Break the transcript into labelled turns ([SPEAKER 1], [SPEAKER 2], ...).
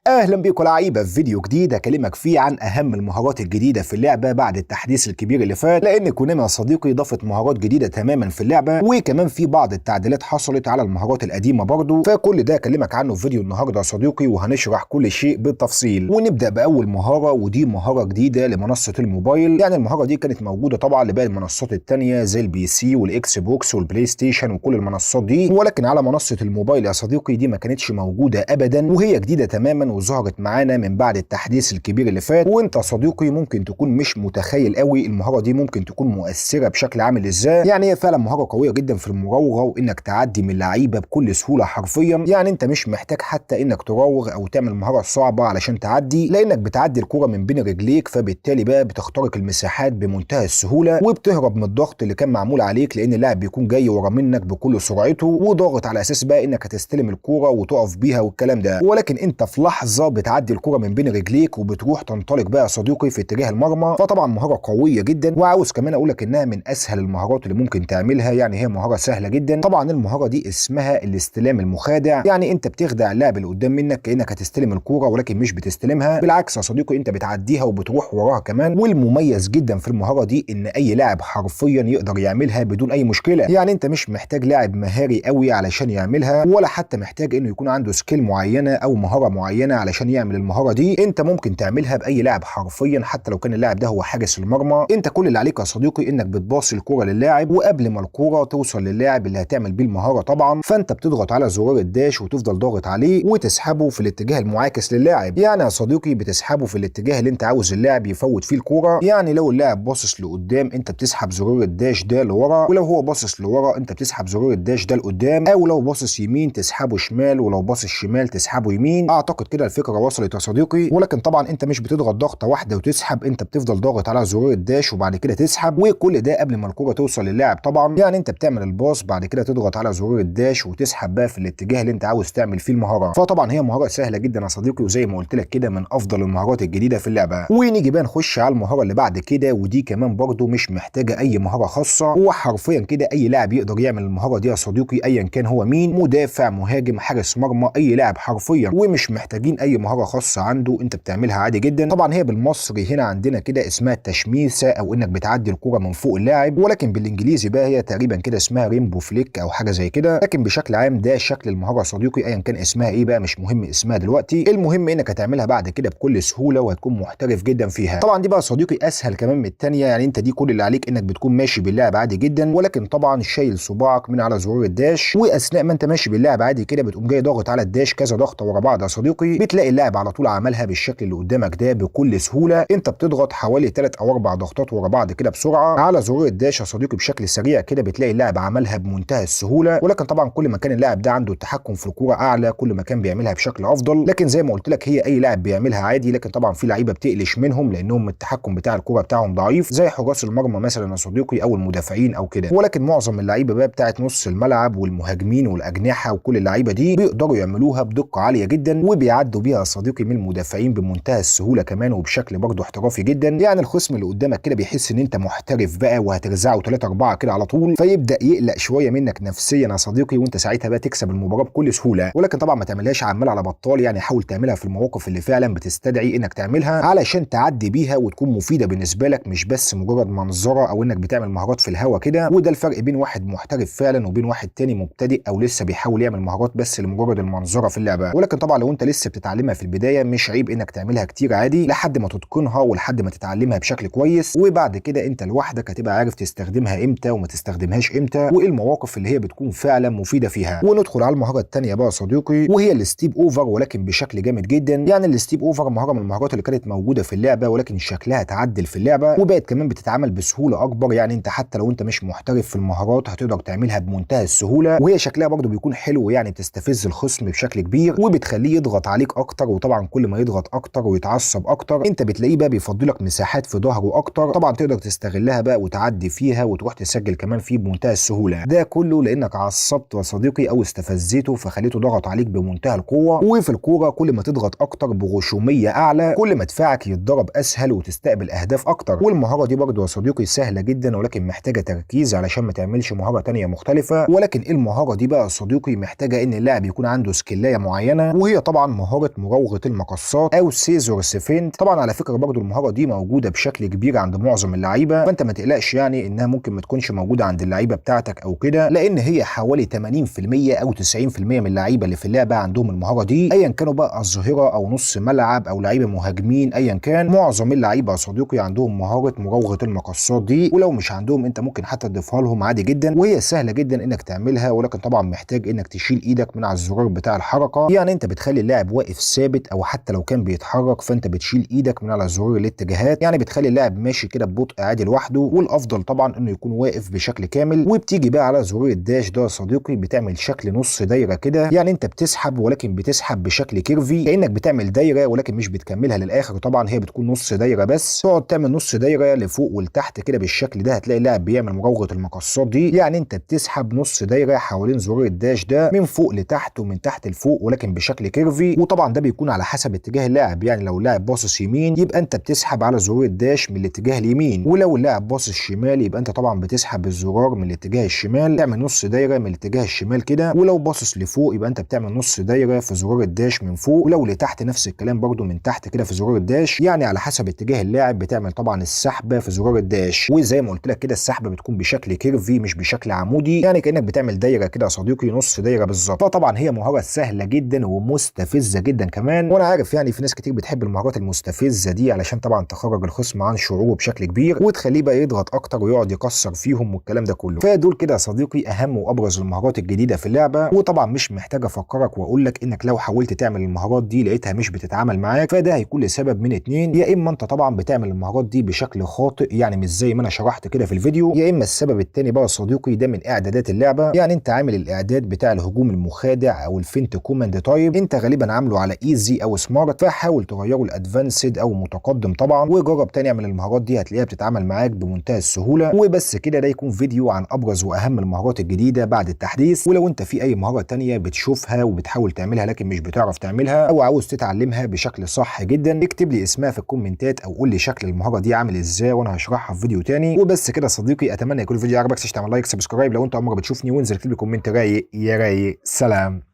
[SPEAKER 1] اهلا بيكم لعيبة في فيديو جديد هكلمك فيه عن اهم المهارات الجديدة في اللعبة بعد التحديث الكبير اللي فات، لان كونامي يا صديقي ضافت مهارات جديدة تماما في اللعبة، وكمان في بعض التعديلات حصلت على المهارات القديمة برضو. فكل ده هكلمك عنه في فيديو النهارده يا صديقي، وهنشرح كل شيء بالتفصيل. ونبدا باول مهارة، ودي مهارة جديدة لمنصه الموبايل. يعني المهارة دي كانت موجودة طبعا لباقي المنصات الثانية زي ال PC وال Xbox وال PlayStation وكل المنصات دي، ولكن على منصة الموبايل يا صديقي دي ما كانتش موجودة ابدا، وهي جديدة تماما وظهرت معانا من بعد التحديث الكبير اللي فات. وانت صديقي ممكن تكون مش متخيل قوي المهارة دي ممكن تكون مؤثرة بشكل عامل ازاي. يعني هي فعلا مهارة قوية جدا في المراوغه، وانك تعدي من اللعيبة بكل سهولة حرفيا. يعني انت مش محتاج حتى انك تراوغ او تعمل مهارة صعبة علشان تعدي، لانك بتعدي الكره من بين رجليك، فبالتالي بقى بتخترق المساحات بمنتهى السهولة، وبتهرب من الضغط اللي كان معمول عليك، لان اللاعب بيكون جاي ورا منك بكل سرعته وضاغط على اساس بقى انك هتستلم الكورة وتقف بيها والكلام ده. ولكن انت في لحظة بتعدي الكره من بين رجليك وبتروح تنطلق بقى يا صديقي في اتجاه المرمى. فطبعا مهارة قوية جدا، وعاوز كمان اقول لك انها من اسهل المهارات اللي ممكن تعملها، يعني هي مهارة سهلة جدا. طبعا المهارة دي اسمها الاستلام المخادع، يعني انت بتخدع اللاعب اللي قدام منك كانك هتستلم الكورة ولكن مش بتستلمها، بالعكس يا صديقي انت بتعديها وبتروح وراها كمان. والمميز جدا في المهارة دي ان اي لاعب حرفيا يقدر يعملها بدون اي مشكلة، يعني انت مش محتاج لاعب مهاري قوي علشان يعملها، ولا حتى محتاج انه يكون عنده skill معينة او مهارة معينة علشان يعمل المهارة دي. انت ممكن تعملها باي لاعب حرفيا، حتى لو كان اللاعب ده هو حارس المرمى. انت كل اللي عليك يا صديقي انك بتباصي الكورة للاعب، وقبل ما الكورة توصل للاعب اللي هتعمل بيه المهارة طبعا، فانت بتضغط على زرار ال dash وتفضل ضاغط عليه وتسحبه في الاتجاه المعاكس للاعب. يعني يا صديقي بتسحبه في الاتجاه اللي انت عاوز اللاعب يفوت فيه الكورة. يعني لو اللاعب باصص لقدام انت بتسحب زرار ال dash ده لورا، ولو هو باصص لورا انت بتسحب زرار ال dash ده لقدام، او لو باصص يمين تسحبه شمال، ولو باصص شمال تسحبه يمين. اعتقد كده الفكرة وصلت يا صديقي. ولكن طبعا انت مش بتضغط ضغطه واحدة وتسحب، انت بتفضل ضاغط على زرار ال dash وبعد كده تسحب، وكل ده قبل ما الكورة توصل للاعب طبعا. يعني انت بتعمل ال pass بعد كده تضغط على زرار ال dash وتسحب بقى في الاتجاه اللي انت عاوز تعمل فيه المهارة. فطبعا هي مهارة سهلة جدا يا صديقي، وزي ما قلت لك كده من افضل المهارات الجديدة في اللعبة. ونيجي بقى نخش على المهارة اللي بعد كده، ودي كمان برضو مش محتاجه اي مهارة خاصة، هو حرفيا كده اي لاعب يقدر يعمل المهارة دي يا صديقي، ايا كان هو مين، مدافع، مهاجم، حارس مرمى، اي لاعب حرفيا، ومش محتاجين اي مهارة خاصة عنده، انت بتعملها عادي جدا. طبعا هي بالمصري هنا عندنا كده اسمها التشميسه، او انك بتعدي الكورة من فوق اللاعب، ولكن بالانجليزي بقى هي تقريبا كده اسمها rainbow flick او حاجة زي كده. لكن بشكل عام ده شكل المهارة يا صديقي، ايا كان اسمها ايه بقى مش مهم اسمها دلوقتي، المهم انك هتعملها بعد كده بكل سهولة وهتكون محترف جدا فيها. طبعا دي بقى يا صديقي اسهل كمان من الثانية، يعني انت دي كل اللي عليك انك بتكون ماشي باللاعب عادي جدا، ولكن طبعا شايل صباعك من على زرار ال dash، واثناء ما انت ماشي باللاعب عادي كده بتقوم جاي ضاغط على ال dash كذا ضغطه ورا بعض يا صديقي، بتلاقي اللاعب على طول عملها بالشكل اللي قدامك ده بكل سهولة. انت بتضغط حوالي 3 او 4 ضغطات ورا بعض كده بسرعة على زرار ال dash يا صديقي بشكل سريع كده، بتلاقي اللاعب عملها بمنتهى السهولة. ولكن طبعا كل ما كان اللاعب ده عنده التحكم في الكورة اعلى كل ما كان بيعملها بشكل افضل، لكن زي ما قلت لك هي اي لاعب بيعملها عادي، لكن طبعا في لعيبة بتقلش منهم لانهم التحكم بتاع الكورة بتاعهم ضعيف، زي حراس المرمى مثلا يا صديقي او المدافعين او كده. ولكن معظم اللعيبة بقى بتاعت نص الملعب والمهاجمين والاجنحه وكل اللعيبة دي بيقدروا يعملوها بدقة عالية جدا، وبيعدوا بيها يا صديقي من المدافعين بمنتهى السهولة كمان، وبشكل برضه احترافي جدا. يعني الخصم اللي قدامك كده بيحس ان انت محترف بقى وهترزعه 3 4 كده على طول، فيبدا يقلق شوية منك نفسيا يا صديقي، وانت ساعتها بقى تكسب المباراة بكل سهولة. ولكن طبعا ما تعملهاش عمال على بطال، يعني حاول تعملها في المواقف اللي فعلا بتستدعي انك تعملها علشان تعدي بيها وتكون مفيدة بالنسبة لك، مش بس مجرد منظره او انك بتعمل مهارات في الهوا كده. وده الفرق بين واحد محترف فعلا وبين واحد تاني مبتدئ او لسه بيحاول يعمل مهارات بس لمجرد المنظره في اللعبة. ولكن طبعا لو انت لسه بتتعلمها في البداية مش عيب انك تعملها كتير عادي لحد ما تتقنها ولحد ما تتعلمها بشكل كويس، وبعد كده انت لوحدك هتبقى عارف تستخدمها امتى وما تستخدمهاش امتى، وايه المواقف اللي هي بتكون فعلا مفيدة فيها. وندخل على المهارة الثانية بقى يا صديقي، وهي ال step over، ولكن بشكل جامد جدا. يعني ال step over مهارة من المهارات اللي كانت موجودة في اللعبة، ولكن شكلها اتعدل في اللعبة وبقت كمان بتتعمل بسهولة اكبر. يعني انت حتى لو انت مش محترف في المهارات هتقدر تعملها بمنتهى السهولة، وهي شكلها برضو بيكون حلو، يعني بتستفز الخصم بشكل كبير وبتخليه يضغط عليك اكتر، وطبعا كل ما يضغط اكتر ويتعصب اكتر انت بتلاقيه بقى بيفضلك مساحات في ظهره اكتر، طبعا تقدر تستغلها بقى وتعدي فيها وتروح تسجل كمان فيه بمنتهى السهولة. ده كله لانك عصبته يا صديقي او استفزيته فخليته ضغط عليك بمنتهى القوة. وفي الكورة كل ما تضغط اكتر بغشوميه اعلى كل ما دفاعك يتضرب اسهل وتستقبل اهداف اكتر. والمهاره دي برضو يا صديقي سهلة جدا، ولكن محتاجه تركيز علشان ما تعملش مهارة تانية مختلفة. ولكن المهارة دي بقى يا صديقي محتاجه ان اللاعب يكون عنده سكلايه معينة، وهي طبعا مهارة مهارة مراوغه المقصات او scissors feint. طبعا على فكرة برضو المهارة دي موجودة بشكل كبير عند معظم اللعيبة، فانت ما تقلقش يعني انها ممكن ما تكونش موجودة عند اللعيبة بتاعتك او كده، لان هي حوالي 80% او 90% من اللعيبة اللي في اللعبة عندهم المهارة دي، ايا كانوا بقى الظهيرة او نص ملعب او لعيبة مهاجمين، ايا كان معظم اللعيبة يا صديقي عندهم مهارة مراوغه المقصات دي. ولو مش عندهم انت ممكن حتى تضيفها لهم عادي جدا، وهي سهلة جدا انك تعملها، ولكن طبعا محتاج انك تشيل ايدك من على الزرار بتاع الحركة. يعني انت بتخلي اللاعب واقف ثابت او حتى لو كان بيتحرك فانت بتشيل ايدك من على زرار الاتجاهات، يعني بتخلي اللاعب ماشي كده ببطء عادي لوحده، والافضل طبعا انه يكون واقف بشكل كامل. وبتيجي بقى على زرار ال dash ده يا صديقي، بتعمل شكل نص دايرة كده، يعني انت بتسحب ولكن بتسحب بشكل curvy، كانك بتعمل دايرة ولكن مش بتكملها للاخر، طبعا هي بتكون نص دايرة بس، تقعد تعمل نص دايرة لفوق ولتحت كده بالشكل ده، هتلاقي اللاعب بيعمل مراوغه المقصات دي. يعني انت بتسحب نص دايرة حوالين زرار ال dash ده من فوق لتحت ومن تحت لفوق، ولكن بشكل curvy. وطبعا ده بيكون على حسب اتجاه اللاعب، يعني لو اللاعب باصص يمين يبقى انت بتسحب على زرار ال dash من الاتجاه اليمين، ولو اللاعب باصص شمال يبقى انت طبعا بتسحب الزرار من الاتجاه الشمال، تعمل نص دايرة من الاتجاه الشمال كده. ولو باصص لفوق يبقى انت بتعمل نص دايرة في زرار ال dash من فوق، ولو لتحت نفس الكلام برده من تحت كده في زرار ال dash. يعني على حسب اتجاه اللاعب بتعمل طبعا السحبه في زرار ال dash. وزي ما قلت لك كده السحبه بتكون بشكل curvy مش بشكل عمودي، يعني كانك بتعمل دايرة كده يا صديقي، نص دايرة بالظبط. فطبعا هي مهارة سهلة جدا ومستفزه جدا كمان، وانا عارف يعني في ناس كتير بتحب المهارات المستفزه دي علشان طبعا تخرج الخصم عن شعوره بشكل كبير وتخليه بقى يضغط اكتر ويقعد يكسر فيهم والكلام ده كله. فدول كده يا صديقي اهم وابرز المهارات الجديدة في اللعبة. وطبعا مش محتاج افكرك واقول لك انك لو حاولت تعمل المهارات دي لقيتها مش بتتعامل معاك، فده هيكون لسبب من اتنين: يا اما انت طبعا بتعمل المهارات دي بشكل خاطئ، يعني مش زي ما انا شرحت كده في الفيديو، يا اما السبب التاني بقى يا صديقي ده من اعدادات اللعبة. يعني انت عامل الاعداد بتاع الهجوم المخادع او ال feint command type انت غالبا عامله على easy او smart، فحاول تغيره ل advanced او متقدم طبعا، وجرب تاني اعمل المهارات دي هتلاقيها بتتعامل معاك بمنتهى السهولة. وبس كده، ده يكون فيديو عن ابرز واهم المهارات الجديدة بعد التحديث. ولو انت في اي مهارة تانية بتشوفها وبتحاول تعملها لكن مش بتعرف تعملها او عاوز تتعلمها بشكل صح جدا، اكتب لي اسمها في الكومنتات او قول لي شكل المهارة دي عامل ازاي وانا هشرحها في فيديو تاني. وبس كده صديقي، اتمنى يكون الفيديو عجبك، تعمل like subscribe لو انت اول مرة بتشوفني، وانزل اكتب لي comment رايق يا رايق. سلام.